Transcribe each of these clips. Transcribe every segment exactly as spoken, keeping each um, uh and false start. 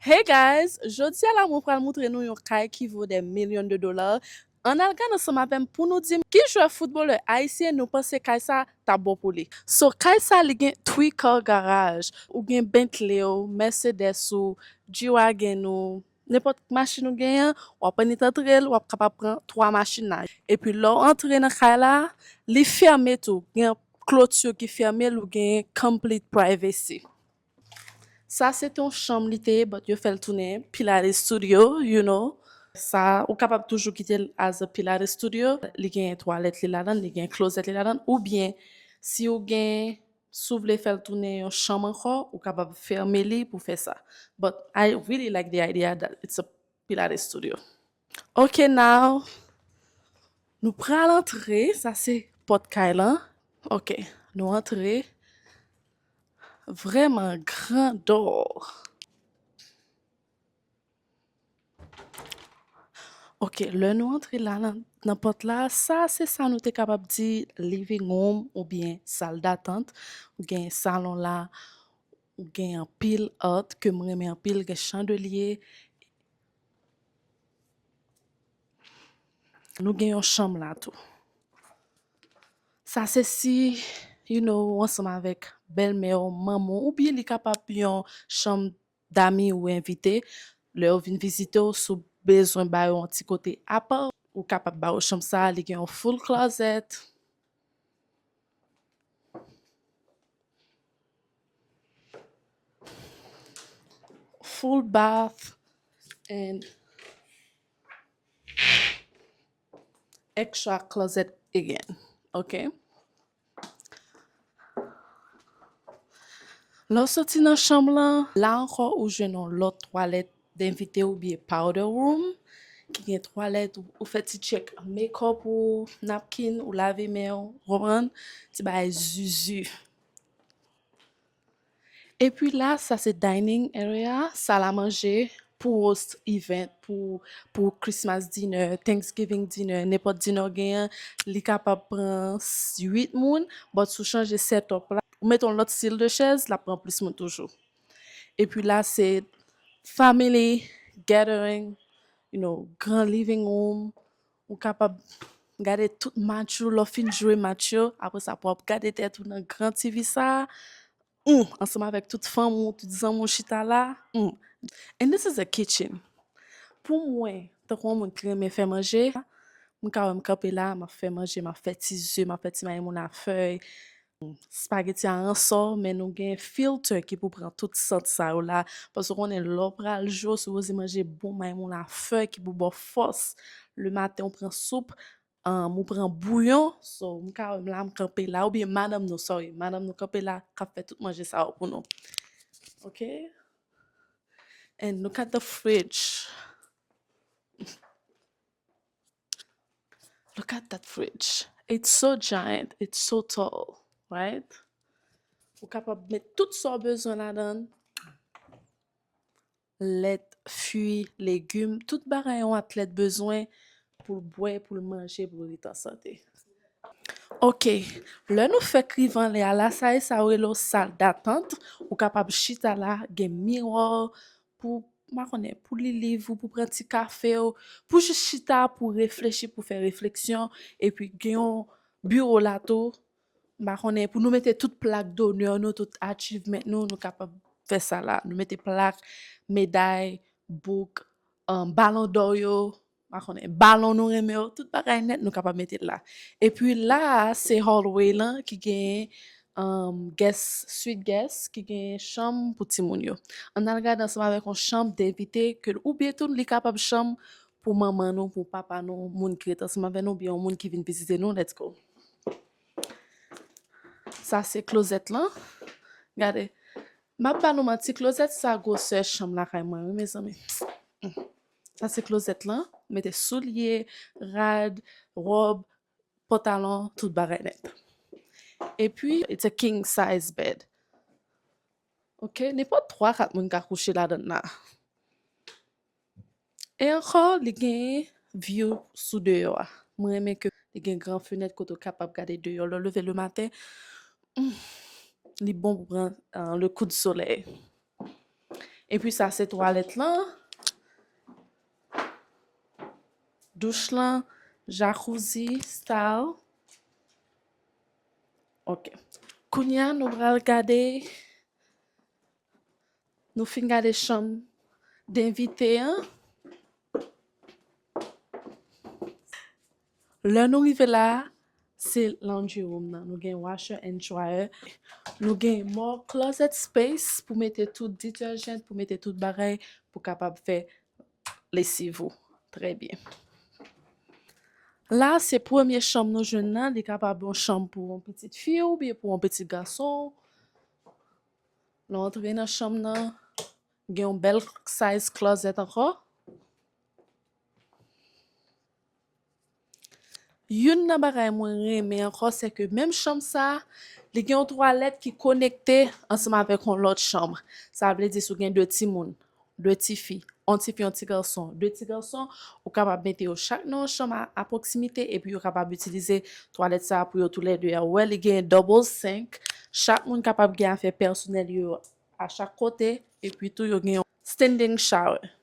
Hey guys, jodi a la mwen pral moutre nou yon kay ki vo des millions de dollars. Ann al gade ansanm avè m pou nou di m ki jwè foutbolè ayisyen nou panse kay sa t ap bon pou li. So, kay sa li gen three car garage. Ou gen Bentley ou, Mercedes ou, G-Wagon ou, nenpòt machin ou genyen, w ap annik antre l, w ap kapab pran twa machin nan. Epi lè w antre nan kay la, li fèmen tou. Gen kloti ki fèmen l, ou gen complete privacy. Sa se te yon chanm li te ye, but yo fè l tounen Pilates Studio, you know. Sa, ou kapab toujou kite l as a Pilates Studio. Li gen twalèt li ladan, li gen klozèt li ladan, oubyen si w gen, si w vle fè l tounen yon chanm ankò, ou kapab fèmen li pou fè sa. But I really like the idea that it's a Pilates Studio. Ok, now, nou pral antre, sa se pòt kay lan. Ok, nou antre. Vrèman grandò. Ok, lè nou antre la nan, nan pòt la, sa se sa nou te kapab di living room oubyen sal datant. Ou gen salon la, ou gen anpil art ke m renmen anpil, gen chandelye. Nou gen yon chanm la tou. Sa se si, you know, ou ansanm avèk bèlmè w, manman w, oubyen li kapab yon chanm dami ou envite. Lè yo vin vizite w, si w bezwen ba yo yon ti kote apa, ou kapab ba yo chanm sa, li gen yon full closet. Full bath and extra closet again. Ok. Lè w soti nan chanm lan, la ankò ou jwenn yon lòt twalèt envite oubyen powder room, ki gen twalèt, ou, ou fè ti check makeup ou, napkin, ou lave men w, ou konprann? Ti bagay zuzu. Epi la, sa se dining area, sal a manje pou host event, pou, pou Christmas dinner, Thanksgiving dinner, nenpòt dinner w genyen, li kapab pran s-, uit moun, but si w chanje setup la, ou mete yon lòt stil de chèz, l ap pran plis moun toujou. Epi la, se family gathering, you know, gran living room, ou kapab gade tout match ou, lè w fin jwe match yo, apre sa pou w ap gade tèt ou nan gran T V sa, hmm, ansanm avèk tout fanmi w, tout zanmi w chita la, hmm. And this is a kitchen. Pou mwen, tankou yon moun ki renmen fè manje, m ka wè m kanpe la, m ap fè manje, m ap fè ti ze, m ap fè ti maymoun a fèy, spaghetti a ransò, men nou gen filter ki pou pran tout sant sa yo la, paske w konnen lè w pral jwe, w sipoze manje bon maymoun a fèy ki pou ba w fòs. Le maten, w pran soup, um, ou pran bouyon, so, m ka wè m la, m kanpe la, oubyen madanm nou, sorry, madanm nou kanpe la, k ap fè tout manje sa yo pou nou. Ok? And look at the fridge. Look at that fridge. It's so giant, it's so tall, right? Ou kapab met tout sa w bezwen ladan. Lèt, fwi, legim, tout bagay yon atlèt bezwen pou l bwè, pou l manje, pou l ret an sante. Ok, lè nou fèk rive anlè a la, sa e sa yo rele yon sal datant. Ou kapab chita la, gen miwa, pou, m pa konnen, pou li liv ou, pou pran ti kafe w, pou jis chita, pou reflechi, pou fè refleksyon, epi gen yon biwo la tou, m pa konnen, pou nou mete tout plak donè nou, tout achievement nou, nou kapab fè sa la. Nou mete plak, meday, bouk, um, balon dò yo, m pa konnen, balon nou renmen yo, tout bagay nèt nou kapab mete l la. Epi la a, se hallway lan ki genyen, um, guest, suite guest, ki genyen chanm pou timoun yo. Ann al gade ansanm avèk yon chanm envite ke, oubyen tou, li kapab chanm pou manman nou, pou papa nou, moun ki ret ansanm avè nou, oubyen yon moun ki vin vizite nou, let's go. Sa se klozèt lan. Gade. M ap ba nou manti, klozèt sa gwosè chanm lakay mwen, wi, mezanmi. Sa se klozèt lan. Mete soulye, rad, wòb, pantalon, tout bagay nèt. Epi, it's a king size bed. Ok, nenpòt twa, kat moun ka kouche ladan l la. E ankò, li gen view sou deyò a. Mwen renmen ke li gen gran fenèt kote w kapab gade deyò lè w leve le maten. Hmm, li bon pou pran, euh, le kou de solèy. Epi sa se twalèt lan. Douch lan, jacuzzi style. Ok. Kounye a, nou pral gade, nou fin gade chanm denvite an. Lè nou rive la, se laundry room nan. Nou gen washer and dryer. Nou gen more closet space pou mete tout detergent, pou mete tout bagay, pou kapab fè lesiv ou. Trè byen. La, se premye chanm nou jwenn nan. Li kapab yon chanm pou yon pitit fi oubyen pou yon pitit gason. Lè w antre nan chanm nan, gen yon bèl size closet ankò. Youn nan bagay mwen renmen ankò, se ke menm chanm sa, li gen yon twalèt ki konekte ansanm avèk yon lòt chanm. Sa vle di, si w gen de timoun, de tifi, yon tifi, yon ti gason, de ti gason, ou kapab mete yo chak nan yon chanm a, a pwoksimite, epi yo kapab itilize twalèt sa a pou yo toulède a. Ou wè, li gen double sink, chak moun kapab gen afè pèsonèl yo a chak kote, epi tou yo gen yon standing shower.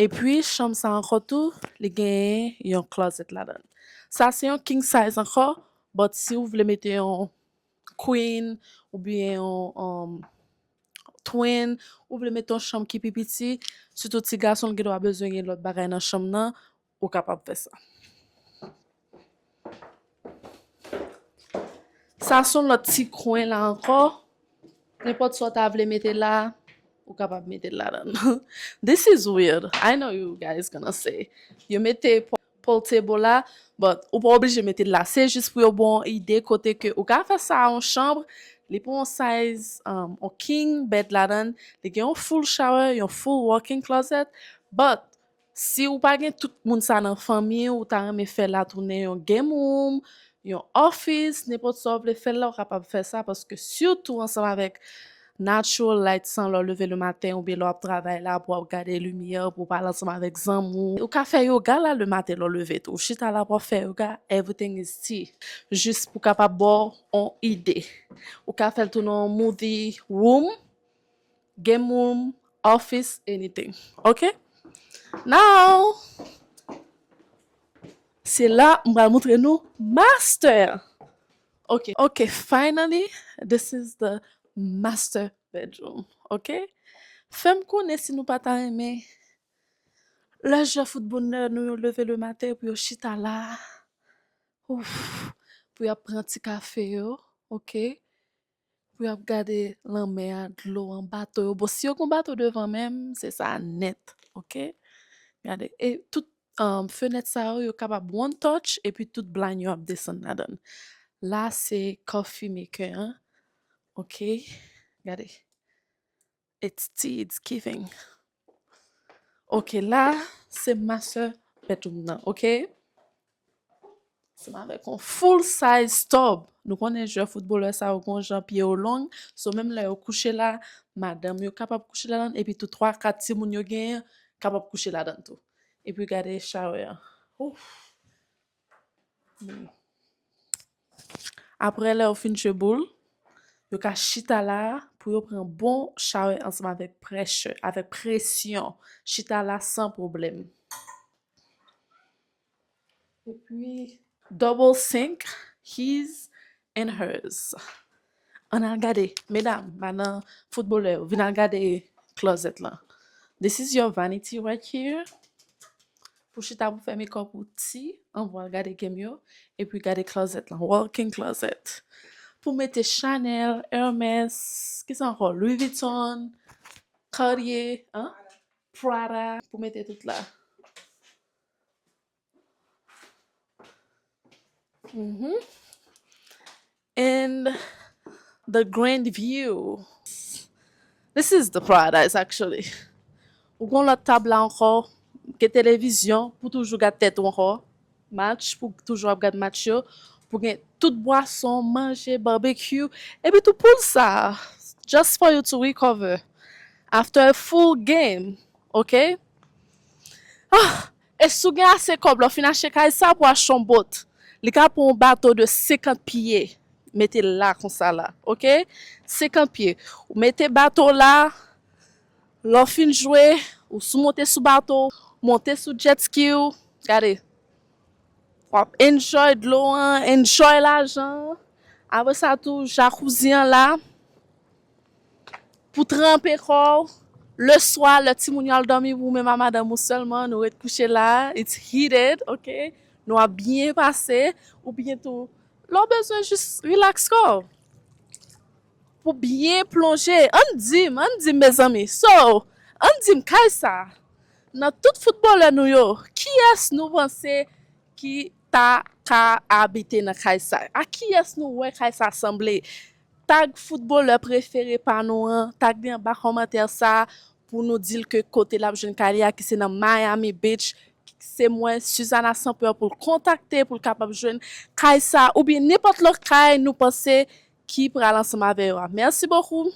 Epi, chanm sa ankò tou, li gen yon closet ladan l. Sa se yon king size ankò, but si w vle mete yon queen, oubyen yon, um, twin, ou vle mete yon chanm ki pi piti, sitou ti gason l gen dwa bezwen gen lòt bagay nan chanm nan, ou kapab fè sa. Sa se yon lòt ti kwen la ankò. Nenpòt sa w ta vle mete la, ou kapab mete l ladan l. This is weird. I know you guys gonna say. Yo mete po-, pool table la, but ou pa oblije mete l la. Se jis pou yo ba w yon ide kote ke ou ka fè sa yon chanm. Li pou yon size, um, yon king bed ladan l. Li gen yon full shower, yon full walk-in closet. But si ou pa gen tout moun sa nan fanmi w, ou ta renmen fè la tounen yon game room, yon office, nenpòt sa w vle fè l la, ou kapab fè sa, paske sitou ansanm avèk natural light sa, lè w leve le maten oubyen lè w ap travay la, pou w ap gade limyè, pou w pale ansanm avèk zanmi w. Ou ka fè yoga la le maten lè w leve tou. Ou chita la pou w ap fè yoga, everything is tea. Jis pou kapab ba w yon ide. Ou ka fè l tounen yon movie room, game room, office, anything. Ok? Now, se la m pral montre nou master. Ok, ok, finally, this is the master bedroom. Ok? Fè m konnen si nou pa ta renmen lè jwè foutbòl nou yo leve le maten pou yo chita la. Ouf, pou y ap pran ti kafe yo. Ok? Pou y ap gade lanmè a, dlo an, bato yo. Bon, si yo gen bato devan menm, se sa nèt, ok? Gade, e tout, um, fenèt sa yo, yo kapab one touch, epi tout blind yo ap desann ladan l. La, se coffee maker an, ok? Gade. It's tea, it's giving. Ok, la, se master bedroom nan, ok? Ansanm avèk yon full size tub. Nou konnen jwè foutbolè sa yo gon jan pye yo long. So, menm lè yo kouche la, madanm yo kapab kouche ladan l, epi tou twa, kat timoun yo genyen kapab kouche ladan l tou. Epi gade shower an. Ouf. Bon. Apre, lè yo fin jwe boul, yo ka chita la pou yo pran bon shower ansanm avèk pressure, avèk presyon. Chita la san pwoblèm. Epi, double sink, his and hers. Ann al gade, medam, madan foutbolè yo, vin al gade closet lan. This is your vanity right here. Pou chita pou fè makeup ou ti, anvan w al gade game yo, epi gade closet lan, walk-in closet. Pou mete Chanel, Hermes, kisa ankò? Louis Vuitton, Cartier, hein? Prada, pou mete tout la. Mhm. And the grand view. This is the paradise, actually. Ou gon lòt tab la ankò, gen televizyon pou toujou gad tèt ou ankò. Match, pou toujou ap gad match yo. Pou gen tout bwason, manje, barbecue. Epi tou pool sa, just for you to recover after a full game, ok? Ah, e si w gen ase kòb, lè w fin achte kay sa pou achte yon boat. Li ka pran yon bato de senkant pye. mete l la konsa la, oke? Senkant pye. Ou mete bato w la, lè w fin jwe, ou sou monte sou bato, monte sou jet ski w, gade. W ap enjoy dlo an, enjoy lajan an. Apre sa tou, jakouzi an la. Pou tranpe kò w, leswa, lè timoun yo al dòmi, ou menm a madanm ou sèlman, nou ret kouche la, it's heated, oke? Nou ap byen pase, oubyen tou, lè w bezwen jis relax kò w. Pou byen plonje, ann di m, ann di m, mezanmi. So, ann di m, kay sa, nan tout foutbolè nou yo, kiyès nou panse ki ta ka abite nan kay sa? A kiyès nou wè kay sa sanble? Tag foutbolè prefere pa nou an, tag li anba kòmantè sa pou nou di l ke kote l ap jwenn kay li a, ki se nan Miami Beach. Se mwen, Suzana Sanpè, pou l kontakte, pou l kapab jwenn kay sa, oubyen nenpòt lòt kay nou panse ki pral ansanm avè yo a. Mèsi bokou.